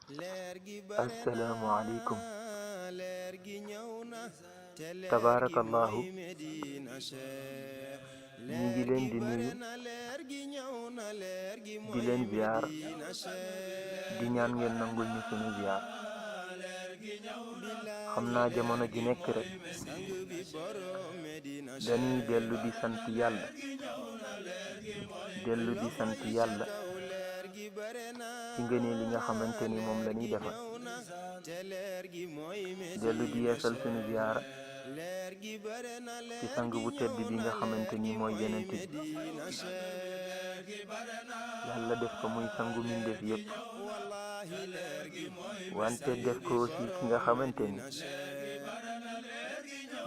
assalaamu aleykum. Tabarakallahu, ñi ngi leen di nuyu di leen ziar di ñaan ngeen nangul ñu sunu ziar. xam naa jamono ji nekk rek dañuy dellu di sant yàlla ci ngëneel li nga xamante ni moom la ñuy defal, dellu di yeesal sunu ziyaara ci sang bu tedd bi nga xamante ni mooy yonent bi. yàlla def ko muy sangu mbindeef yépp, wante def ko aussi ki nga xamante ni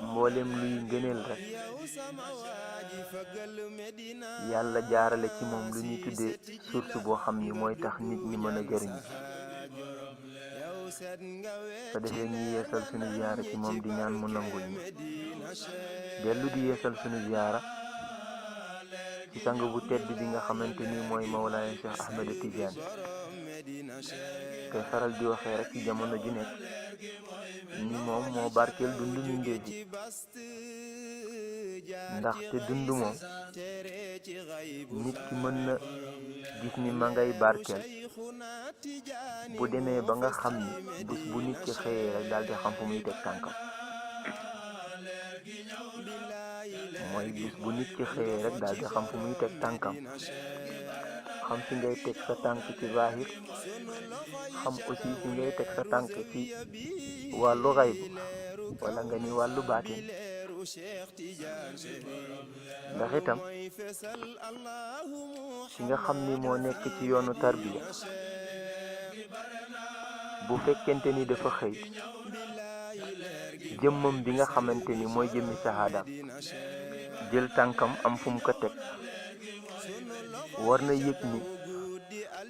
mboolem luy ngëneel rek yàlla jaarale ci moom lu ñuy tuddee source boo xam ni mooy tax nit ñi mën a jëriñu. ko defee ñuy yeesal sunu ziyaara ci moom di ñaan mu nangul ñu, dellu di yeesal sunu ziyaara ci sang bu tedd bi nga xamante ni mooy Mawlaaya Cheikh Ahmed Tidiane. koy faral di waxee rek ci jamono ju nekk ni moom moo barkeel dund mbindeef yi, ndaxte dund moom nit ki mën na gis ni ma ngay barkeel bu demee ba nga xam ni bés bu nit ki xëyee rek daal di xam fu muy teg tànkam. mooy bés bu nit ki xëyee rek daal di xam fu muy teg tànkam, xam fi ngay teg sa tànk ci zahir, xam aussi fi ngay teg sa tànk ci wàllu xayb wala nga ni wàllu baatin. ndax itam ci nga xam ni moo nekk ci yoonu tarbiya, bu fekkente ni dafa xëy jëmmam bi nga xamante ni mooy jëmmi sahaadaam jël tànkam am fu mu ko teg, war na yëg ni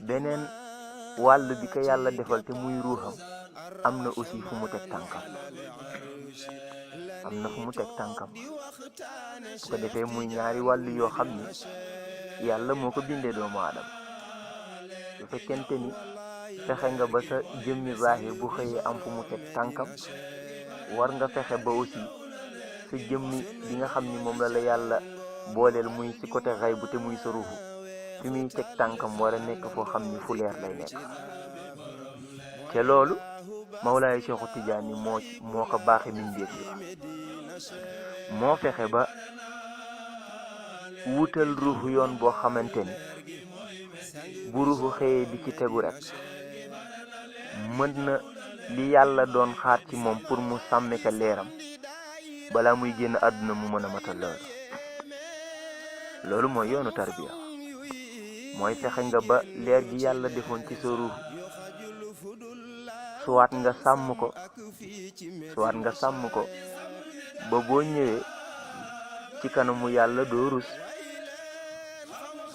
beneen wàll bi ko yàlla defal te muy ruuxam am na aussi fu mu teg tànkam, su ko defee muy ñaari wàll yoo xam ni yàlla moo ko bindee doomu aadama. su fekkente ni fexe nga ba sa jëmmi zahir bu xëyee am fu mu teg tànkam, war nga fexe ba aussi sa jëmmi bi nga xam ni moom la yàlla booleel muy ci côté xaybu te muy sa ruuxu, fi muy teg tànkam war a nekk foo xam ni fu leer lay nekk. te loolu Mawlaaya Cheikhu Tidiane moo ko baaxe mbindeef yi, moo fexe ba wutal ruuxu yoon boo xamante ni bu ruuxu xëyee di ci tegu rek mën na li yàlla doon xaar ci moom pour mu sàmme ka leeram balaa muy génn àdduna mu mën a matal loolu mooy yoonu tarbiya. mooy fexe nga ba leer gi yàlla defoon ci sa ruux suwaat nga sàmm ko ba boo ñëwee ci kanamu yàlla doo rus,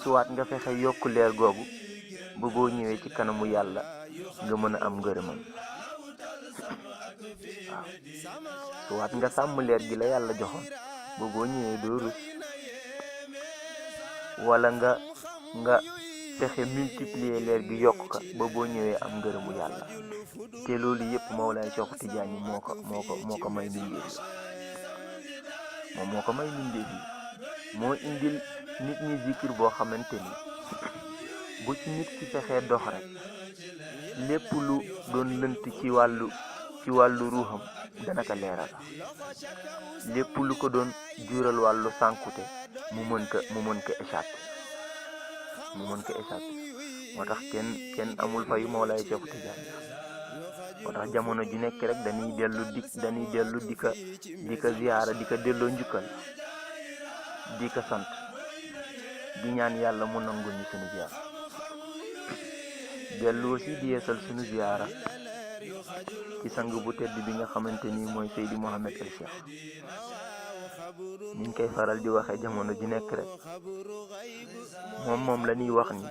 suwaat nga fexe yokk leer googu ba boo ñëwee ci kanamu yàlla nga mën a am ngërëmam. waaw suwaat nga sàmm leer gi la yàlla joxoon ba boo ñëwee doo rus, wala nga fexe multiplier leer gi yokk ka ba boo ñëwee am ngërëmu yàlla. te loolu yëpp Mawlaaya Cheikh Tidiane moo ko may mbindeef yi. moom moo ko may mbindeef yi, moo indil nit ñi zikir boo xamante ni bu ci nit ki fexee dox rek lépp lu doon lënt ci wàllu ruuxam dana ko leeral, lépp lu ko doon jural wàllu sànkute mu mën ko échapper. moo tax kenn amul fayu Mawlaaya Cheikh Tidiane. moo tax jamono ji nekk rek dañuy dellu di ko ziyaara, di ko delloo njukkal, di ko sant, di ñaan yàlla mu nangul ñu sunu ziyaara. dellu aussi di yeesal sunu ziyaara ci sang bu tedd bi nga xamante ni mooy Seydi Mouhamed El Cheikh. niñ koy faral di waxee jamono ji nekk rek moom la ñuy wax ni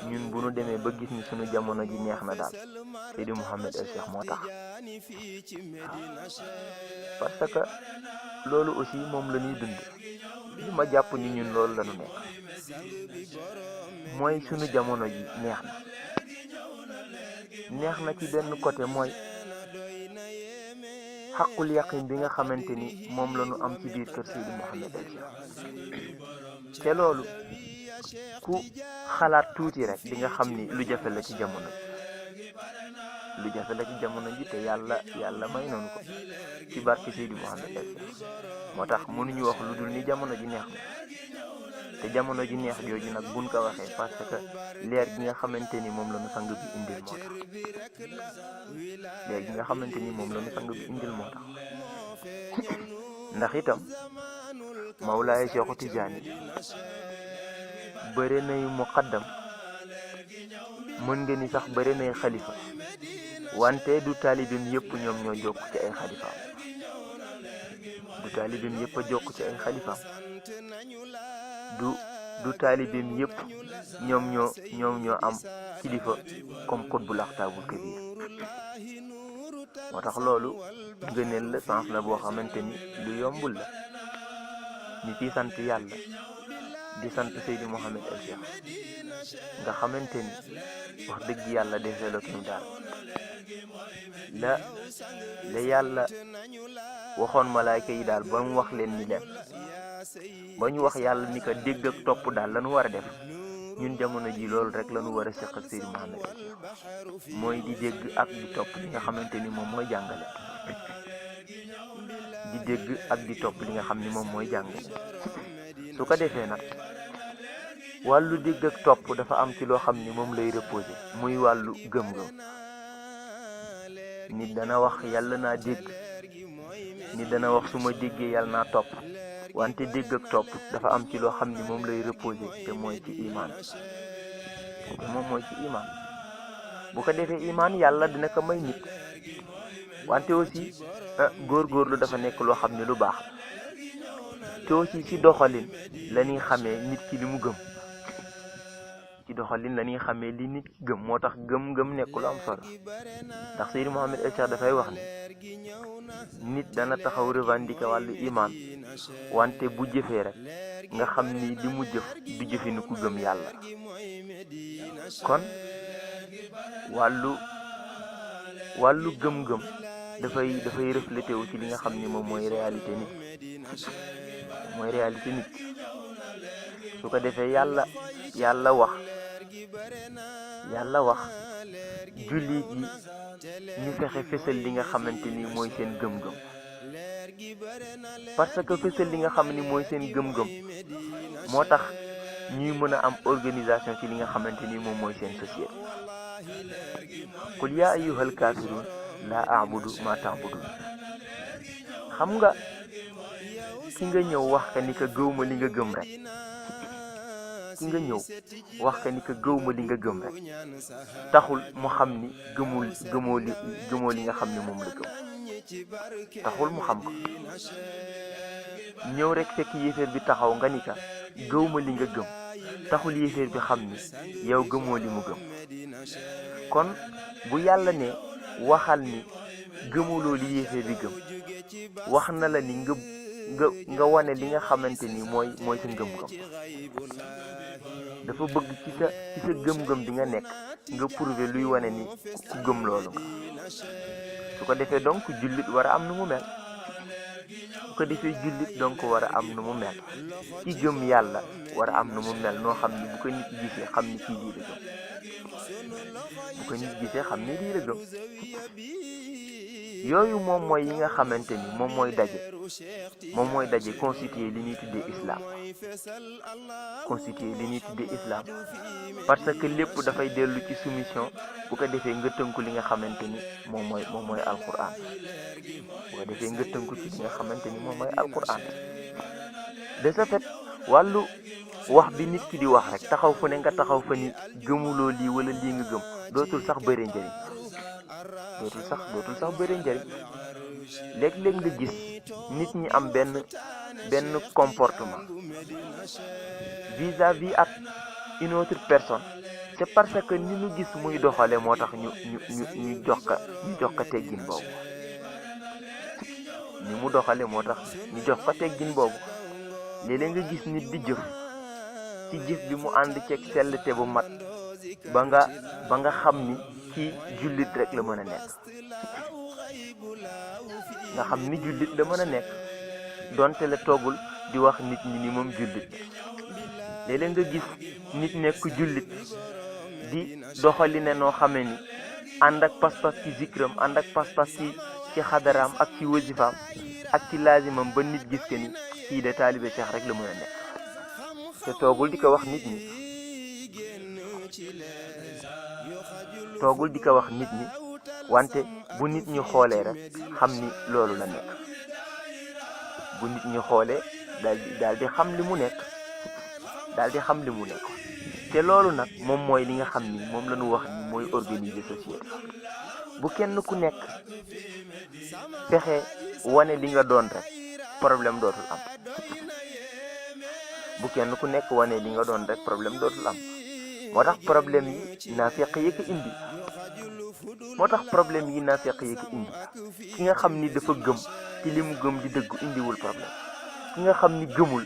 ñun bu nu demee ba gis ni sunu jamono ji neex na daal Seydi Mouhamed El Cheikh moo tax. parce que loolu aussi moom la ñuy dund. li ma jàpp ni ñun loolu la ñu nekk mooy sunu jamono ji neex na neex na ci benn côté mooy xaqul yaqin bi nga xamante ni moom la ñu am ci biir kër Seydi Mouhamed El Cheikh te loolu ku xalaat tuuti rek di nga xam ni lu jafe la ci jamono ji te yàlla may nañu ko ci barke Seydi Mouhamed El Cheikh moo tax mënuñu wax lu dul ni jamono ji neex na te jamono ji neex jooju nag buñ ko waxee parce que leer gi nga xamante ni moom la ñu sang bi indil moo tax ndax itam Mawlaay Cheikhu Tijaani bëre nay muqaddam mën nga ni sax bëre nay xalifa wante du taalibeem yëpp ñoom ñoo jokk ci ay xalifaam du taalibeem yëpp ñoom ñoo am kilifa comme Qutbul Aqtaabul Kabiir moo tax loolu ngëneel la sens la boo xamante ni lu yombul la ñu ciy sant yàlla di sant Seydi Mouhamed El Cheikh nga xamante ni wax dëgg yàlla deseelatuñu daal la yàlla waxoon malaayka yi daal ba mu wax leen ni leen ba ñu wax yàlla ni ko dégg ak topp daal lañu war a def ñun jamono ji loolu rek lañu war a seq ak Seydi Mouhamed El Cheikh mooy di dégg ak di topp li nga xamante ni moom mooy jàngale su ko defee nag wàllu dégg ak topp dafa am ci loo xam ni moom lay reposé muy wàllu gëm-gëm. nit dana wax yàlla naa dégg, nit dana wax su ma déggee yàlla naa topp, wante dégg ak topp dafa am ci loo xam ni moom lay reposé te mooy ci imaan, bu ko defee imaan yàlla dina ko may nit. wante aussi góorgóorlu dafa nekk loo xam ne lu baax te aussi ci doxalin la ñuy xamee nit ki li mu gëm, ci doxalin la ñuy xamee li nit ki gëm. moo tax gëm-gëm nekk lu am solo, ndax Seydi Mouhamed El Cheikh dafay wax ni nit dana taxaw revendiquer wàllu imaan, wante bu jëfee rek nga xam ni li mu jëf du jëfe ni ku gëm yàlla. kon wàllu gëm-gëm dafay reflété wu ci li nga xam ni moom mooy réalité nit, su ko defee yàlla wax jullit yi ñu fexe fësal li nga xamante ni mooy seen gëm-gëm, parce que fësal li nga xam ni mooy seen gëm-gëm moo tax ñuy mën a am organisation ci li nga xamante ni moom mooy seen société. qul yaa ayyuhal kaafiruun laa a'budu maa ta'budun. xam nga ki nga ñëw wax ka ni ko gëwma li nga gëm rek, taxul mu xam ni gëmoo li nga xam ni moom la gëm, taxul mu xam ko. ñëw rek fekk yéeféer bi taxaw nga ni ka gëwma li nga gëm, taxul yéeféer bi xam ni yow gëmoo li mu gëm. kon bu yàlla ne waxal ni gëmuloo li yéeféer bi gëm, wax na la ni nga wane li nga xamante ni mooy sa ngëm-ngëm. dafa bëgg ci sa gëm-gëm bi nga nekk nga prouver luy wane ni ku gëm loolu nga. su ko defee donc jullit war a am nu mu mel, ci gëm yàlla war a am nu mu mel noo xam ni bu ko nit gisee xam ni kii lii la gëm, yooyu moom mooy yi nga xamante ni moom mooy daje constituer li ñuy tuddee islam, parce que lépp dafay dellu ci soumission. bu ko defee nga tënku li nga xamante ni moom mooy alquran, de ce fait wàllu wax bi nit ki di wax rek taxaw fu ne nga taxaw fa ni gëmuloo lii wala lii nga gëm dootul sax bëre njëriñ. léeg-léeg nga gis nit ñi am benn comportement vis-à-vis ak une autre personne, c'est parce que ni ñu gis muy doxale moo tax ñu jox ko teggin boobu. ni mu doxale moo tax ñu jox ko teggin boobu. léeg-léeg nga gis nit di jëf ci jëf bi mu ànd ceeg sellte bu mat ba nga xam ni kii jullit rek la mën a nekk, nga xam ni jullit la mën a nekk donte la toogul di wax nit ñi ni moom jullit la. léeg-léeg nga gis nit nekk jullit di doxali ne noo xamee ni ànd ak pas-pas ci zikram, ànd ak pas-pas ci xadaraam ak ci wasifaam ak ci laazimam ba nit gis que ni kii de taalibe Cheikh rek la mën a nekk te toogul di ko wax nit ñi, toogul di ko wax nit ñi wante bu nit ñi xoolee rek xam ni loolu la nekk, bu nit ñi xoolee daal di xam li mu nekk, daal di xam li mu nekk. te loolu nag moom mooy li nga xam ni moom la ñu wax ni mooy organiser société. bu kenn ku nekk fexe wane li nga doon rek problème dootul am, bu kenn ku nekk wane li nga doon rek problème dootul am. moo tax problème yi naafeq yi ko indi, moo tax problème yi naafeq yi ko indi. ki nga xam ni dafa gëm ci li mu gëm di dëggu indiwul problème, ki nga xam ni gëmul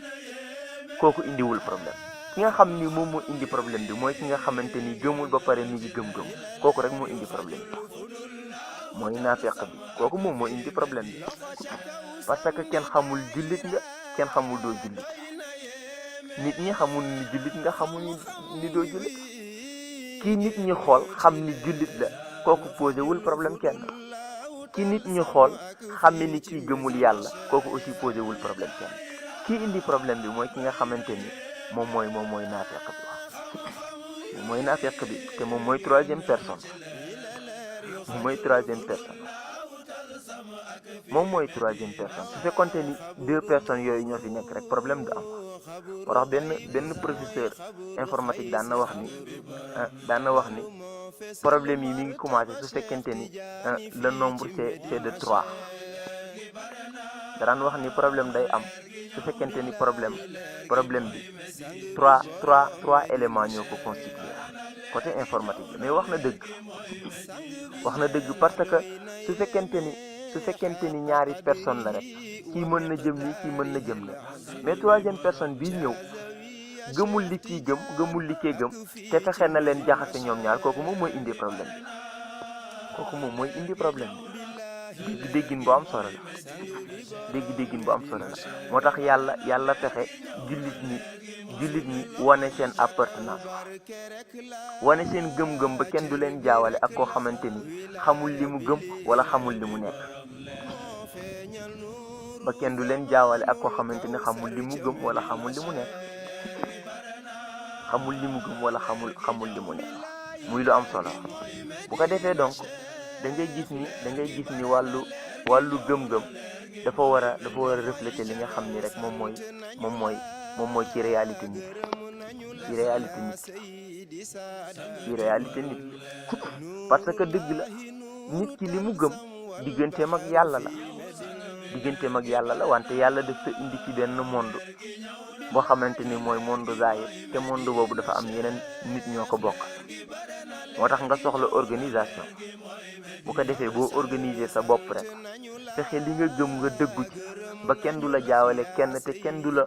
kooku indiwul problème. ki nga xam ni moom moo indi problème bi mooy ki nga xamante ni gëmul ba pare mi ngi gëm-gëm, kooku rek moo indi problème bi, mooy naafeq bi, kooku moom moo indi problème bi. parce que kenn xamul jullit nga, kenn xamul doo jullit, nit ñi xamul ni jullit nga, xamul ni doo jullit. kii nit ñi xool xam ni jullit la kooku posé wul problème kenn, ki nit ñi xool xam ni kii gëmul yàlla kooku aussi posé wul problème kenn. kii indi problème bi mooy ki nga xamante ni moom mooy naafeq bi, moom mooy naafeq bi te moom mooy troisième personne, moom mooy troisième personne, moom mooy troisième personne. su fekkonte ni deux personnes yooyu ñoo fi nekk rek problème du am. moo tax benn professeur informatique daan na wax ni problème yi mi ngi commencé su fekkente ni le nombre c'est de 3. daan wax ni problème day am su fekkente ni problème bi trois éléments ñoo ko constitué côté informatique la. mais wax na dëgg parce que su fekkente ni ñaari personne la rek kii mën na jëm nii kii mën na jëm ne, mais troisième personne bii ñëw gëmul li kii gëm, gëmul li kee gëm te fexe na leen jaxase ñoom ñaar, kooku moom mooy indi problème bi, kooku moom mooy indi problème bi. déggin bu am solo la, déggin bu am solo la. moo tax yàlla fexe jullit ñi wane seen appartenance, wane seen gëm-gëm ba kenn du leen jaawale ak koo xamante ni xamul li mu gëm wala xamul li mu nekk, ba kenn du leen jaawale ak koo xamante ni xamul li mu gëm wala xamul li mu nekk, xamul li mu gëm wala xamul li mu nekk, muy lu am solo. bu ko defee donc da ngay gis ni wàllu gëm-gëm dafa war a refléter li nga xam ni rek moom mooy ci réalité nit, parce que dëgg la nit ki li mu gëm digganteem ak yàlla la, wante yàlla daf ko indi ci benn monde boo xamante ni mooy monde zahir, te monde boobu dafa am yeneen nit ñoo ko bokk. moo tax nga soxla organisation. bu ko defee boo organiser sa bopp rek fexe li nga gëm nga dëggu ci ba kenn du la jaawale kenn te kenn du la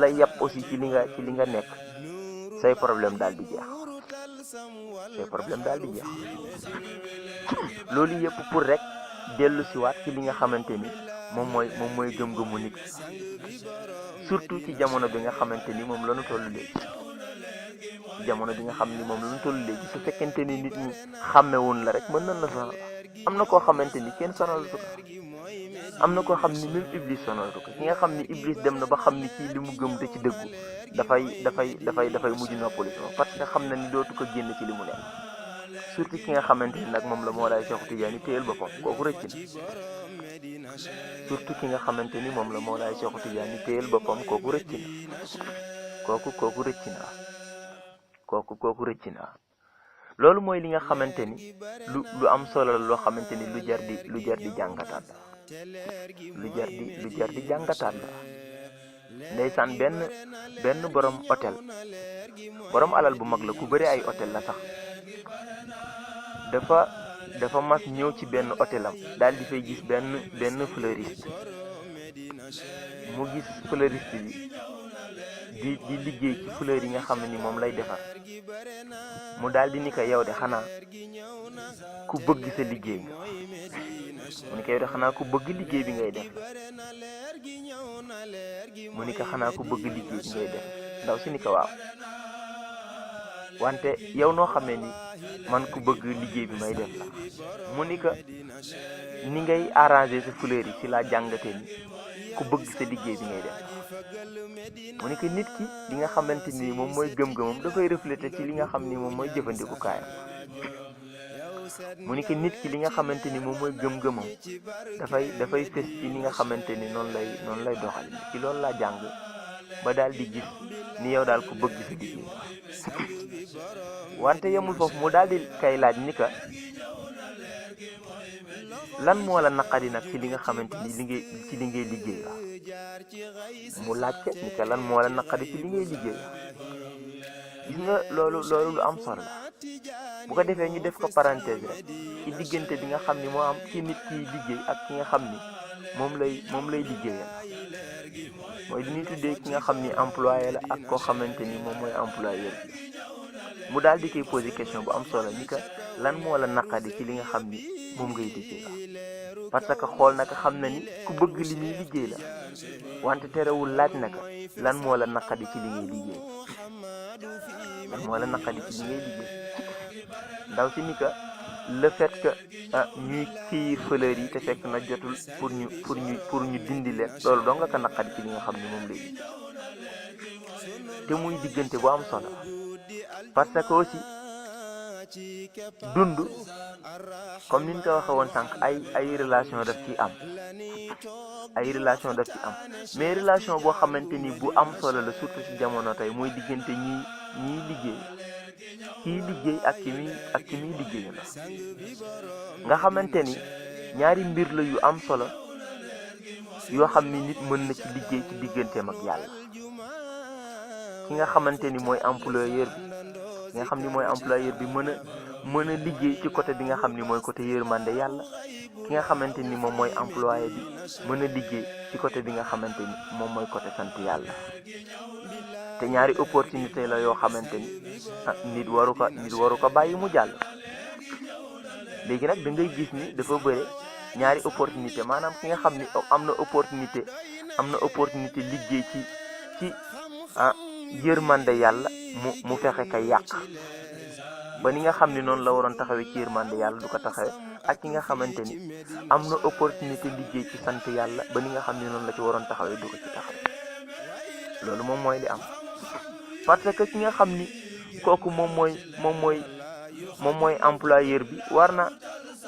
yàpp aussi ci li nga nekk, say problème daal di jeex, loolu yëpp pour rek dellu siwaat ci li nga xamante ni moom mooy gëm-gëmu nit, surtout ci jamono bi nga xamante ni moom la ñu toll léegi. jamono bi nga xam ni moom la ñu toll léegi su fekkente ni nit ñi xàmmewuñ la rek mën nañ la sonal. am na koo xamante ni kenn sonalatu ko, am na koo xam ni même Iblis sonalatu ko. ki nga xam ni Iblis dem na ba xam ni kii li mu gëm te ci dëggu dafay mujj noppalu parce que xam na ni dootu ko génn ci li mu nekk. surtout ki nga xamante ni nag moom la moo lay Cheikh Tidiane téyel boppam kooku rëcc na. surtout ki nga xamante ni moom la moo lay Cheikh Tidiane téyel boppam kooku rëcc na. kooku rëcc na. loolu mooy li nga xamante ni lu am solo la, loo xamante ni lu jar di jàngataat la, lu jar di jàngataat la. ndeysaan benn borom hôtel, borom alal bu mag la, ku bëri ay hôtel la sax, dafa mas ñëw ci benn hôtelam daal di fay gis benn fleuriste. mu gis fleuriste bi di liggéey ci fleur yi nga xam ne ni moom lay defar mu daal di ni ko yow de xanaa ku bëgg sa liggéey nga mu ni ko yow de xanaa ku bëgg liggéey bi ngay def mu ni ko xanaa ku bëgg liggéey bi ngay def ndaw si ni ko waaw wante yow noo xamee ni man ku bëgg liggéey bi may def la mu ni ko ni ngay arranger sa fleur yi ci laa jàngate ni ku bëgg sa liggéey bi ngay def mu ni ko nit ki li nga xamante ni moom mooy gëm-gëmam dafay refléter ci li nga xam ni moom mooy jëfandiku kaayam mu ni ko nit ki li nga xamante ni moom mooy gëm-gëmam dafay fës ci li nga xamante ni noonu lay doxal ci loolu laa jàng ba daal di gis ni yow daal ku bëgg sa liggéey wante yemul foofu mu daal di kay laaj ni ka lan moo la naqari nag ci li nga xamante ni li ngay liggéey la mu laaj ke ni ka lan moo la naqari ci li ngay liggéey la gis nga loolu lu am solo la bu ko defee ñu def ko parenthèse rek ci diggante bi nga xam ni moo am ci nit kiy liggéey ak ki nga xam ni moom lay liggéeyal mooy li ñuy tuddee ki nga xam ni employé la ak koo xamante ni moom mooy employeur bi mu daal di koy posé question bu am solo ni ka lan moo la naqari ci li nga xam ni moom ngay liggéey la parce que xool naka xam na ni ku bëgg li muy liggéey la wante terewul laaj naka lan moo la naqari ci li ngay liggéey lan moo la naqari ci li ngay liggéey ndaw si ni ka le fait que ñuy cueillir fleurs yi te fekk na jotul pour ñu dindi leen loolu doo nga ko naqari ci li nga xam ni moom lay liggéey te muy diggante bu am solo parce que aussi dund comme ni ñu ko waxee woon sànq ay relation daf ci am mais relation boo xamante ni bu am solo la surtout ci jamono tey mooy diggante ñiy liggéey kiy liggéey ak ki muy liggéey la nga xamante ni ñaari mbir la yu am solo yoo xam ni nit mën na ci liggéey ci digganteem ak yàlla ki nga xamante ni mooy employeur bi mën a liggéey ci côté bi nga xam ni mooy côté yërmande yàlla ki nga xamante ni moom mooy employé bi mën a liggéey ci côté bi nga xamante ni moom mooy côté sant yàlla te ñaari opportunité la yoo xamante ni nit waru ko bàyyi mu jàll léegi nag da ngay gis ni dafa bëre ñaari opportunité maanaam ki nga xam ni am na opportunité liggéey ci yërmande yàlla mu fexe ka yàq ba ni nga xam ni noonu la waroon taxawee ci yërmande yàlla du ko taxawee ak ki nga xamante ni am na opportunité liggéey ci sant yàlla ba ni nga xam ni noonu la ci waroon taxawee du ko ci taxawee loolu moom mooy li am parce que ki nga xam ni kooku moom mooy employeur bi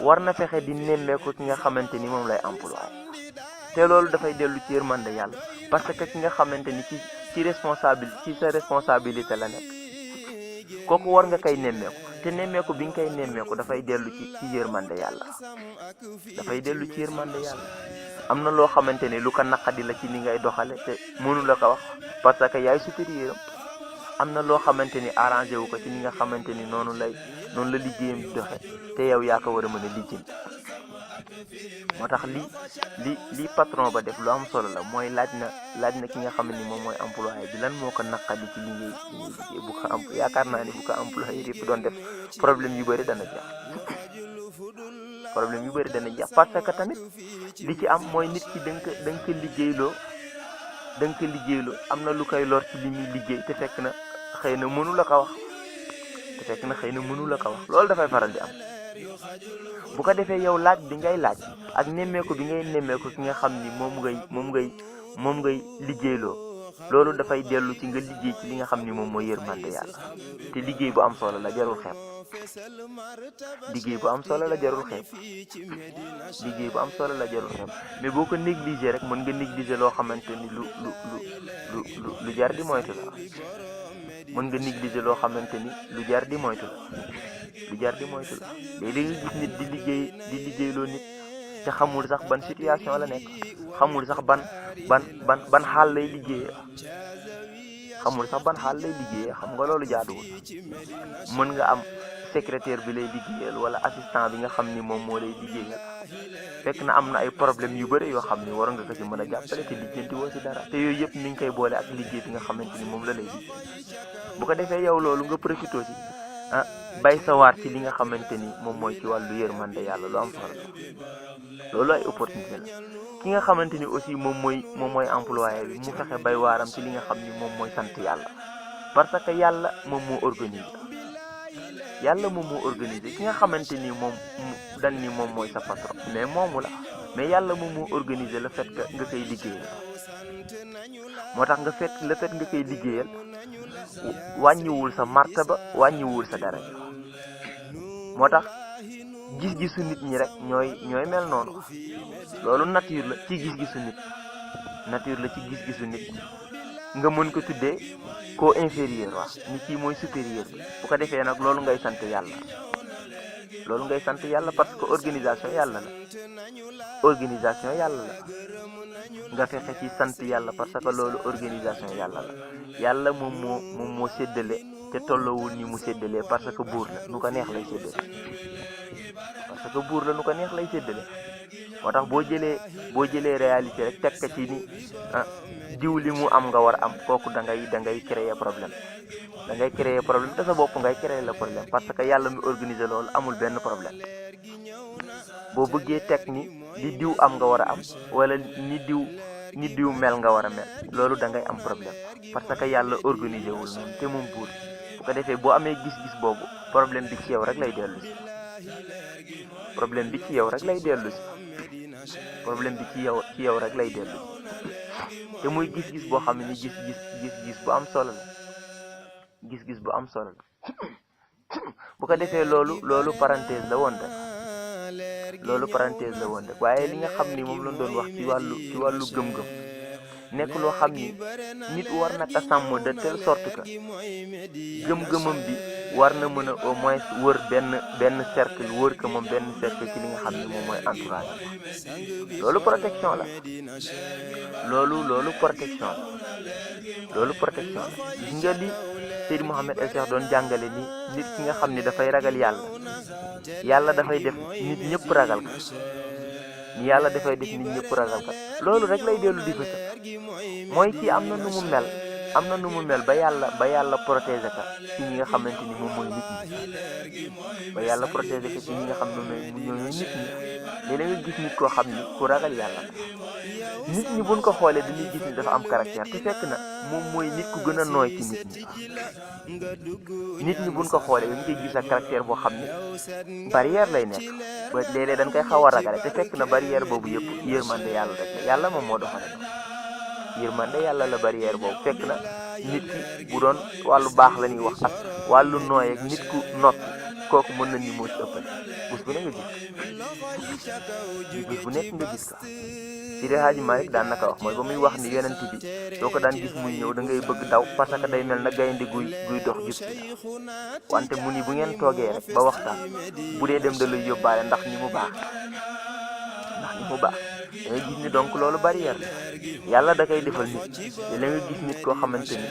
war na fexe di nemmeeku ki nga xamante ni moom lay employé te loolu dafay dellu ci yërmande yàlla parce que ki nga xamante ni ci sa responsabilité la nekk kooku war nga koy nemmeeku te nemmeeku bi nga koy nemmeeku dafay dellu ci yërmande yàlla am na loo xamante ni lu ko naqadi la ci ni ngay doxale te mënu la ko wax parce que yaay supérieur am na loo xamante ni arrangé wu ko ci ni nga xamante ni noonu la liggéeyam di doxe te yow yaa ko war a mën a lijjanti moo tax li patron ba def lu am solo la mooy laaj na ki nga xam ni moom mooy employé bi lan moo ko naqadi ci li ngay liggéey bu ko yaakaar naa ni bu ko employé yëpp doon def problème yu bëri dana jeex parce que tamit li ci am mooy nit ki da nga ko liggéeyloo am na lu koy lor ci li muy liggéey te fekk na xëy na mënu la ko wax loolu dafay faral di am bu ko defee yow laaj bi ngay laaj ak nemmeeku bi ngay nemmeeku ki nga xam ni moom ngay liggéeyloo loolu dafay dellu ci nga liggéey ci li nga xam ni moom mooy yërmande yàlla te liggéey bu am solo la jarul xeeb mais boo ko négliger rek mën nga négliger loo xamante ni lu jar di moytu la léegi nga gis nit di liggéeyloo nit te xamul sax ban situation la nekk xamul sax ban xaal lay liggéeyee xam nga loolu jaaduwul mën nga am secrétaire bi lay liggéeyal wala assistant bi nga xam ni moom moo lay liggéeyal fekk na am na ay problème yu bëri yoo xam ni war nga ko ci mën a jàppale te lijjanti woo ci dara te yooyu yëpp ni nga koy boole ak liggéey bi nga xamante ni moom la lay liggéey bu ko defee yow loolu nga profité ci bay sa waar ci li nga xamante ni moom mooy ci wàllu yërmande yàlla lu am solo loolu ay opportunité la ki nga xamante ni aussi moom mooy employé bi mu fexe bay waaram ci li nga xam ni moom mooy sant yàlla parce que yàlla moom moo organisé ki nga xamante ni moom dan ni moom mooy sa patron mais moomu la mais yàlla moom moo organisé le fait que nga koy liggéeyal moo tax le fait nga koy liggéeyal wàññiwul sa martaba wàññiwul sa daraja moo tax gis-gisu nit ñi rek ñooy mel noonu loolu nature la ci gis-gisu nit nga mën ko tuddee co inférieur waaw ni kii mooy supérieur bi bu ko defee nag loolu ngay sant yàlla parce que organisation yàlla la nga fexe ci sant yàlla parce que loolu organisation yàlla la yàlla moom moo séddale te tollowul ni mu séddalee parce que buur la nu ko neex lay séddale moo tax boo jëlee réalité rek teg ko ci ni diw li mu am nga war a am kooku da ngay créer problème te sa bopp ngay créer le problème parce que yàlla mi organiser loolu amul benn problème boo bëggee teg ni li diw am nga war a am wala ni diw mel nga war a mel loolu da ngay am problème parce que yàlla organiser wul noonu te moom buur bu ko defee boo amee gis-gis boobu problème bi ci yow rek lay dellu si te muy gis-gis boo xam ne gis-gis bu am solo la bu ko defee loolu parenthèse la woon rek waaye li nga xam ni moom lañ doon wax ci wàllu gëm-gëm nekk loo xam ni nit war na ko sàmm de telle sorte que gëm-gëmam bi war na mën a au moins wër benn cercle wër ko moom benn cercle ci li nga xam ni moom mooy entourage loolu protection la gis nga li Seydi Mouhamed El Cheikh doon jàngale ni nit ki nga xam ni dafay ragal yàlla dafay def nit ñëpp ragal ka loolu rek lay dellu di fësal mooy ci am na nu mu mel ba yàlla protéger ka ci ñi nga xamante ni moom mooy nit ñi léeg-léeg nga gis nit koo xam ni ku ragal yàlla nit ñi buñ ko xoolee dañuy gis ni dafa am caractère te fekk na moom mooy nit ku gën a nooy ci nit ñi buñ ko xoolee dañ koy gis ak caractère boo xam ni barrière lay nekk ba léeg-léeg dañ koy xaw a ragale te fekk na barrière boobu yëpp yërmande yàlla rek la yàlla moom moo doxale yërmande yàlla la barrière boobu fekk na nit ki bu doon wàllu baax la ñuy wax ak wàllu nooy ak nit ku noppi kooku mën na ni moo ci ëppale bés bu nekk nga gis ko Seydi Hadji Malick daan naka wax mooy ba muy wax ni yonent bi doo ko daan gis muy ñëw da ngay bëgg daw parce que day mel na gaynde guy dox jub si wante mu ni bu ngeen toogee rek ba waxtaan bu dee dem da lay yóbbaale ndax ni mu baax da ngay gis ni donc loolu barrière la yàlla da koy defal nit la nga gis nit koo xamante ni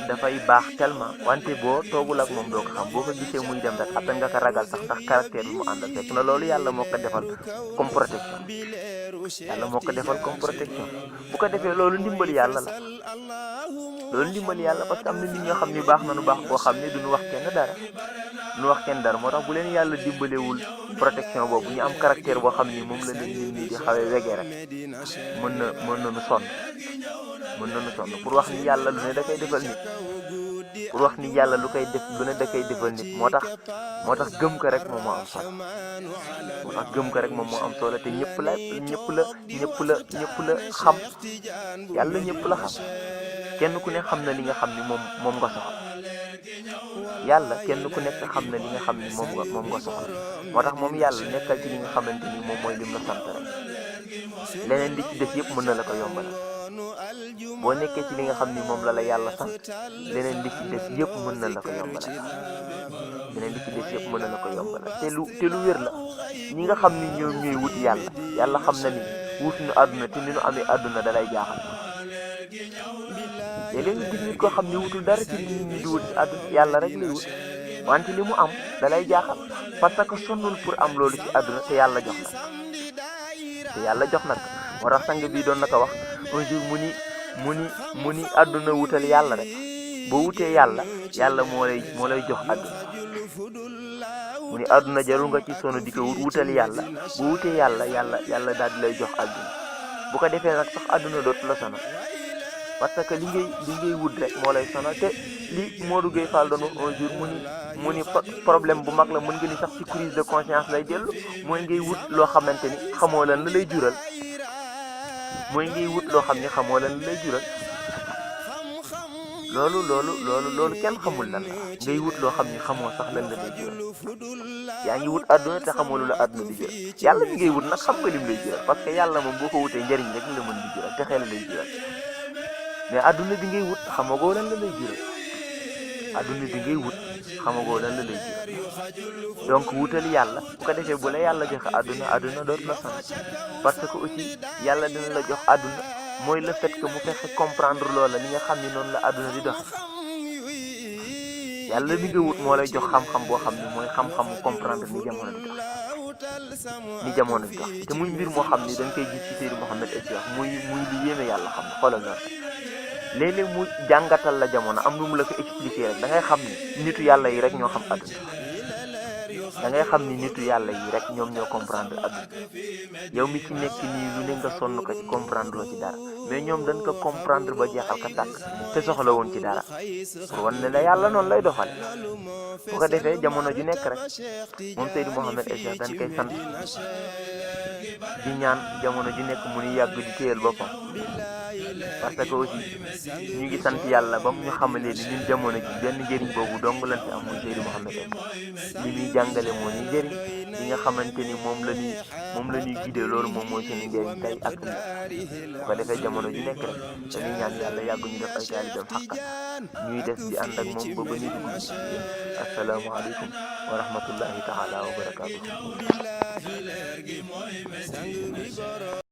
dafay baax tellement wante boo toogul ak moom doo ko xam boo ko gisee muy dem rek après nga ko ragal sax ndax caractère bi mu àndal fekk na loolu yàlla moo ko defal comme protection bu ko defee loolu ndimbal yàlla parce que am na nit ñoo xam ni baax na nu baax boo xam ne duñu wax kenn dara moo tax bu leen yàlla dimbalewul protection boobu ñu am caractère boo xam ni moom la leen nit ñi di xawee wegee rek mën nañu sonn pour wax ni yàlla lu ne da koy defal nit moo tax gëm ko rek moom moo am solo te ñëpp la xam yàlla ñëpp la xam kenn ku ne xam na li nga xam ni moom nga soxla yàlla kenn ku nekk xam na li nga xam ni moom nga soxla moo tax moom yàlla nekkal ci li nga xamante ni moom mooy lim la sant rek leneen li ci def yëpp mën na la ko yombalal boo nekkee ci li nga xam ni moom la yàlla sant leneen li ci des yëpp mën na la ko yombalal te lu wér la ñi nga xam ni ñoom ñooy wut yàlla xam na ni wut nu àdduna te ni nu amee àdduna dalay jaaxal te léegi gis nit koo xam ni wutul dara ci nit ñi di wut ci àdduna yàlla rek lay wut wante li mu am dalay jaaxal parce que sonnul pour am loolu ci àdduna te yàlla jox nag moo tax sang bii doon na ko wax un jour mu ni àdduna wutal yàlla rek boo wutee yàlla moo lay jox àdduna mu ni àdduna jarul nga ci sonn di ko wutal yàlla boo wutee yàlla daal di lay jox àdduna bu ko defee nag sax àdduna dootu la sonal parce que li ngay wut rek moo lay sonal te li Modou Gueye Fall doon wax un jour mu ni problème bu mag la mën nga ni sax ci crise de conscience lay dellu mooy ngay wut loo xamante ni xamoo lan la lay jural loolu kenn xamul lan la ngay wut loo xam ni xamoo sax lan la lay jural yaa ngi wut àdduna te xamoo lu la àdduna di jural yàlla mi ngay wut nag xam nga lim lay jural parce que yàlla moom boo ko wutee njëriñ rek la mën di jural te xel lay jural mais àdduna bi ngay wut xamagoo lan la lay jural donc wutal yàlla bu ko defee bu la yàlla joxe àdduna dootu la sonal parce que aussi yàlla dina la jox àdduna mooy le fait que mu fexe comprendre loola li nga xam ni noonu la àdduna di dox yàlla mi nga wut moo lay jox xam-xam boo xam ni mooy xam-xamu comprendre ni jamono di dox te muy mbir moo xam ni dañ koy gis ci Seydou Mouhamed El Cheikh muy lu yéeme yàlla xam ne xoolal loolu léeg-léeg mu jàngatal la jamono am lu mu la ko expliquer rek da ngay xam ni nitu yàlla yi rek ñoo xam àdduna ñoom ñoo comprendre àdduna yow mi ci nekk nii lu ne nga sonn ko ci comprendre loo ci dara mais ñoom dañ ko comprendre ba jeexal ka tàkk te soxla woon ci dara pour wan ne la yàlla noonu lay doxal bu ko defee jamono ju nekk rek moom Seydou Mouhamed El Cheikh dañ koy sant di ñaan jamono ju nekk mu ni yàgg di téyel boppam parce que aussi ñu ngi sant yàlla ba mu ñu xamalee ni ñun jamono ji benn njëriñ boobu dong lañ fi am muy Seydou Mouhamed El li muy jàngale moo ñuy njëriñ li nga xamante ni moom la ñuy guidé loolu moom mooy seen njëriñ tey ak ëllëg bu ko defee jamono ju nekk rek dañuy ñaan yàlla yàgg ñu def ay taalibeem xàqa ñuy des di ànd ak moom ba ba ñu dugg ci asalaamaaleykum wa rahmatullahi taala wa barakaatu.